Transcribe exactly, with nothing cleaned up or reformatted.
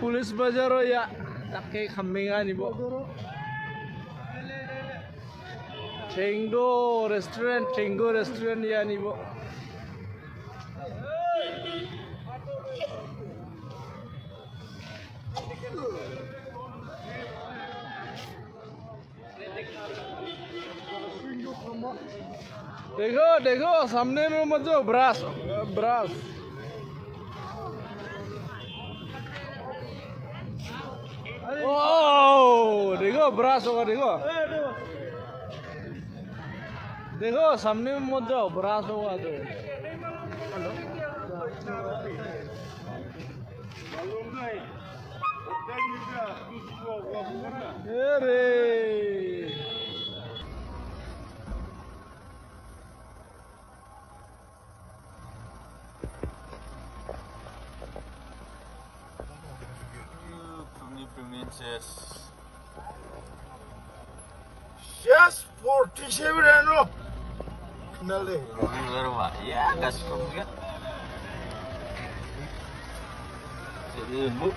Police bazar o ya. Takke khamminga ni bo. Tenggo restaurant, Tenggo restaurant ya ni bo. देखो, देखो, सामने में मत जाओ, ब्रास, ब्रास। ओ, देखो, ब्रास होगा, देखो। देखो, सामने में मत जाओ, ब्रास होगा तो। अरे। Yes, forty-seven ano. Nale. Robi baru, Pak. Ya, gas kok ya. Jadi, Bu.